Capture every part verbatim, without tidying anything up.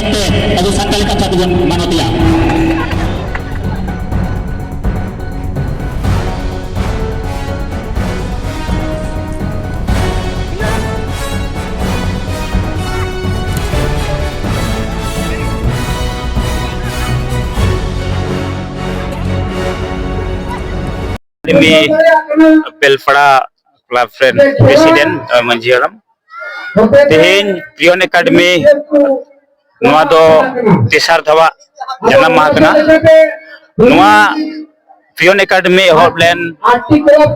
ᱮᱱᱛᱮ ᱟᱵᱚ ᱥᱟᱱᱛᱟᱲ ᱠᱟᱛᱷᱟ ᱛᱮᱵᱚᱱ ᱢᱟᱱᱚᱛᱮᱭᱟ᱾ ᱢᱤ ᱵᱮᱞᱯᱟᱲᱟ ᱠᱞᱟᱵᱽ ᱨᱮᱱ ᱯᱨᱮᱥᱤᱰᱮᱱᱴ, ᱢᱟᱹᱡᱷᱤ ᱦᱟᱲᱟᱢ᱾ ᱛᱮᱦᱮᱧ ᱯᱤᱭᱚᱱ ᱮᱠᱟᱰᱮᱢᱤ, ᱱᱚᱣᱟ ᱫᱚ ᱛᱮᱥᱟᱨ ᱫᱷᱟᱣᱟᱜ ᱡᱟᱱᱟᱢ ᱢᱟᱦᱟ ᱠᱟᱱᱟ᱾ ᱱᱚᱣᱟ ᱯᱤᱭᱚᱱ ᱮᱠᱟᱰᱮᱢᱤ ᱮᱦᱚᱵ ᱞᱮᱱ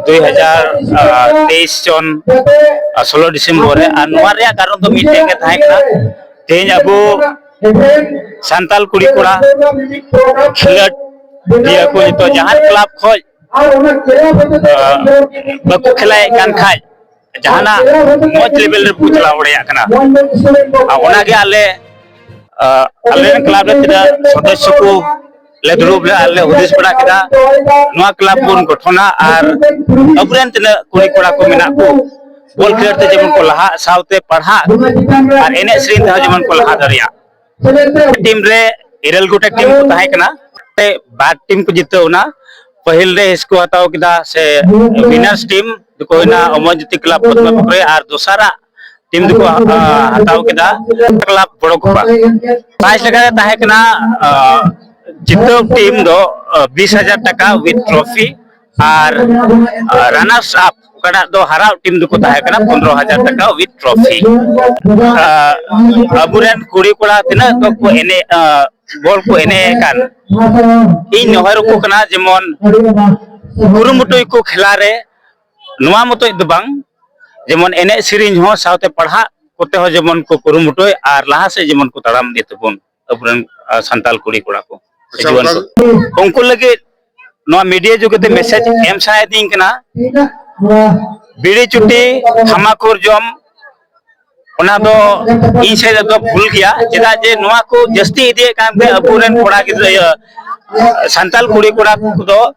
ᱫᱩᱭ ᱦᱟᱡᱟᱨ ᱛᱮᱭᱤᱥ ᱪᱚᱱ ᱥᱳᱞᱳ ᱰᱤᱥᱮᱢᱵᱚᱨ ᱨᱮ, ᱟᱨ ᱱᱚᱣᱟ ᱨᱮᱭᱟᱜ ᱠᱟᱨᱚᱱ ᱫᱚ ᱢᱤᱫᱴᱮᱱ ᱜᱮ ᱛᱟᱦᱮᱸ ᱠᱟᱱᱟ᱾ ᱛᱮᱦᱮᱧ ᱟᱵᱚ ᱥᱟᱱᱛᱟᱞ ᱠᱩᱲᱤ ᱠᱚᱲᱟ ᱠᱷᱮᱞᱳᱰ ᱤᱭᱟᱹ ᱠᱚ ᱱᱤᱛᱚᱜ ᱡᱟᱦᱟᱱ ᱠᱞᱟᱵᱽ ᱠᱷᱚᱡ, ᱟᱸ, ᱵᱟᱠᱚ ᱠᱷᱮᱞᱟᱭᱮᱫ ᱠᱟᱱ ᱠᱷᱟᱡ, ᱡᱟᱦᱟᱱᱟᱜ ᱢᱚᱡᱽ ᱞᱮᱵᱮᱞ ᱨᱮ ᱵᱟᱠᱚ ᱪᱟᱞᱟᱣ ᱫᱟᱲᱮᱭᱟᱜ ᱠᱟᱱᱟ᱾ ᱟᱨ ᱚᱱᱟᱜᱮ ᱟᱞᱮ, ᱟᱸ, ᱟᱞᱮ ᱨᱮᱱ ᱠᱞᱟᱵᱽ ᱨᱮ ᱛᱤᱱᱟᱹᱜ ᱥᱚᱫᱚᱥᱥᱚ ᱠᱚ ᱞᱮ ᱫᱩᱲᱩᱵ ᱞᱮ, ᱟᱨ ᱞᱮ ᱦᱩᱫᱤᱥ ᱵᱟᱲᱟ ᱠᱮᱫᱟ, ᱱᱚᱣᱟ ᱠᱞᱟᱵᱽ ᱵᱚᱱ ᱜᱚᱴᱷᱚᱱᱟ ᱟᱨ ᱟᱵᱚᱨᱮᱱ ᱛᱤᱱᱟᱹᱜ ᱠᱩᱲᱤ ᱠᱚᱲᱟ ᱠᱚ ᱢᱮᱱᱟᱜ ᱠᱚ, ᱵᱚᱞ ᱠᱷᱮᱞᱳᱰ ᱛᱮ ᱡᱮᱢᱚᱱ ᱠᱚ ᱞᱟᱦᱟᱜ, ᱥᱟᱶᱛᱮ ᱯᱟᱲᱦᱟᱜ ᱟᱨ ᱮᱱᱮᱡ ᱥᱮᱨᱮᱧ ᱛᱮᱦᱚᱸ ᱡᱮᱢᱚᱱ ᱠᱚ ᱞᱟᱦᱟ ᱫᱟᱲᱮᱭᱟᱜ᱾ ᱴᱤᱢ ᱨᱮ ᱤᱨᱟᱹᱞ ᱜᱚᱴᱮᱡ ᱴᱤᱢ ᱠᱚ ᱛᱟᱦᱮᱸ ᱠᱟᱱᱟ᱾ ᱛᱮ ᱵᱟᱨ ᱴᱤᱢ ᱠᱚ ᱡᱤᱛᱟᱹᱣ ᱮᱱᱟ᱾ ᱯᱟᱹᱦᱤᱞ ᱨᱮ ᱦᱤᱥ ᱠᱚ ᱦᱟᱛᱟᱣ ᱠᱮᱫᱟ ᱥᱮ ᱣᱤᱱᱟᱨᱥ ᱴᱤᱢ ᱫᱚᱠᱚ ᱦᱩᱭᱱᱟ ᱚᱢᱚᱨ ᱡᱳᱛᱤ ᱠᱞᱟᱵᱽ ᱯᱚᱫᱽᱢᱚᱯᱩᱠᱨᱤ, ᱟᱨ ᱫᱚᱥᱟᱨᱟᱜ ᱴᱤᱢ ᱫᱚᱠᱚ, ᱟ, ᱦᱟᱛᱟᱣ ᱠᱮᱫᱟ ᱠᱞᱟᱵᱽ ᱵᱚᱲᱚ ᱠᱚᱯᱟ᱾ ᱯᱨᱟᱭᱤᱡᱽ ᱞᱮᱠᱟᱛᱮ ᱛᱟᱦᱮᱸ ᱠᱟᱱᱟ, ᱟ, ᱡᱤᱛᱟᱹᱣ ᱴᱤᱢ ᱫᱚ, ᱟ, ᱵᱤᱥ ᱦᱟᱡᱟᱨ ᱴᱟᱠᱟ with trophy, ᱟᱨ, ᱟ, ᱨᱟᱱᱟᱨᱥ ᱟᱯ ᱚᱠᱟᱴᱟᱜ ᱫᱚ ᱦᱟᱨᱟᱣ ᱴᱤᱢ ᱫᱚᱠᱚ ᱛᱟᱦᱮᱸ ᱠᱟᱱᱟ ᱯᱚᱱᱨᱚ ᱦᱟᱡᱟᱨ ᱴᱟᱠᱟ with trophy᱾ ᱟ, ᱟᱵᱚᱨᱮᱱ ᱠᱩᱲᱤ ᱠᱚᱲᱟ ᱛᱤᱱᱟᱹᱜ ᱫᱚᱠᱚ ᱮᱱᱮᱡ, ᱟ, ᱵᱚᱞ ᱠᱚ ᱮᱱᱮᱡ ᱟᱠᱟᱱ, ᱤᱧ ᱱᱮᱦᱚᱨ ᱟᱠᱚ ᱠᱟᱱᱟ ᱡᱮᱢᱚᱱ ᱠᱩᱨᱩᱢᱩᱴᱩᱭ ᱠᱚ ᱠᱷᱮᱞᱟ ᱨᱮ, ᱱᱚᱣᱟ ᱢᱚᱛᱚᱡ ᱫᱚ ᱵᱟᱝ, ᱡᱮᱢᱚᱱ ᱮᱱᱮᱡ ᱥᱮᱨᱮᱧ ᱦᱚᱸ ᱥᱟᱶᱛᱮ ᱯᱟᱲᱦᱟᱜ ᱠᱚᱛᱮ ᱦᱚᱸ ᱡᱮᱢᱚᱱ ᱠᱚ ᱠᱩᱨᱩᱢᱩᱴᱩᱭ ᱟᱨ ᱞᱟᱦᱟ ᱥᱮᱫ ᱡᱮᱢᱚᱱ ᱠᱚ ᱛᱟᱲᱟᱢ ᱤᱫᱤ ᱛᱟᱵᱚᱱ ᱟᱵᱚᱨᱮᱱ, ᱟ, ᱥᱟᱱᱛᱟᱞ ᱠᱩᱲᱤ ᱠᱚᱲᱟ ᱠᱚ, ᱟᱪᱪᱷᱟ, ᱡᱩᱣᱟᱹᱱ ᱚᱱᱠᱟ ᱠᱚ᱾ ᱩᱱᱠᱩ ᱞᱟᱹᱜᱤᱫ ᱱᱚᱣᱟ ᱢᱤᱰᱤᱭᱟ ᱡᱳᱜᱮ ᱛᱮ ᱢᱮᱥᱮᱡᱽ ᱮᱢ ᱥᱟᱱᱟᱭᱮᱫᱤᱧ ᱠᱟᱱᱟ᱾ ᱵᱤᱲᱤ ᱪᱩᱴᱤ ᱛᱷᱟᱢᱟᱠᱩᱨ ᱡᱚᱢ, ᱚᱱᱟ ᱫᱚ ᱤᱧ ᱥᱮᱫ ᱨᱮᱫᱚ ᱵᱷᱩᱞ ᱜᱮᱭᱟ᱾ ᱪᱮᱫᱟᱜ ᱡᱮ ᱱᱚᱣᱟ ᱠᱚ ᱡᱟᱹᱥᱛᱤ ᱤᱫᱤᱭᱮᱫ ᱠᱟᱱᱛᱮ ᱟᱵᱚᱨᱮᱱ ᱠᱚᱲᱟ ᱜᱤᱫᱽᱨᱟᱹ, ᱤᱭᱟᱹ, ᱥᱟᱱᱛᱟᱞ ᱠᱩᱲᱤ ᱠᱚᱲᱟ ᱠᱚᱫᱚ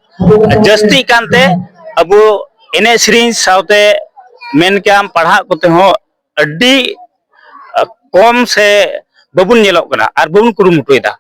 ᱡᱟᱹᱥᱛᱤ ᱠᱟᱱᱛᱮ ᱟᱵᱚ ᱮᱱᱮᱡ ᱥᱮᱨᱮᱧ ᱥᱟᱶᱛᱮ ᱢᱮᱱ ᱠᱮᱭᱟᱢ ᱯᱟᱲᱦᱟᱜ ᱠᱚᱛᱮ ᱦᱚᱸ ᱟᱹᱰᱤ, ᱟ, ᱠᱚᱢ ᱥᱮ ᱵᱟᱵᱚᱱ ᱧᱮᱞᱚᱜ ᱠᱟᱱᱟ ᱟᱨ ᱵᱟᱵᱚᱱ ᱠᱩᱨᱩᱢᱩᱴᱩᱭᱮᱫᱟ᱾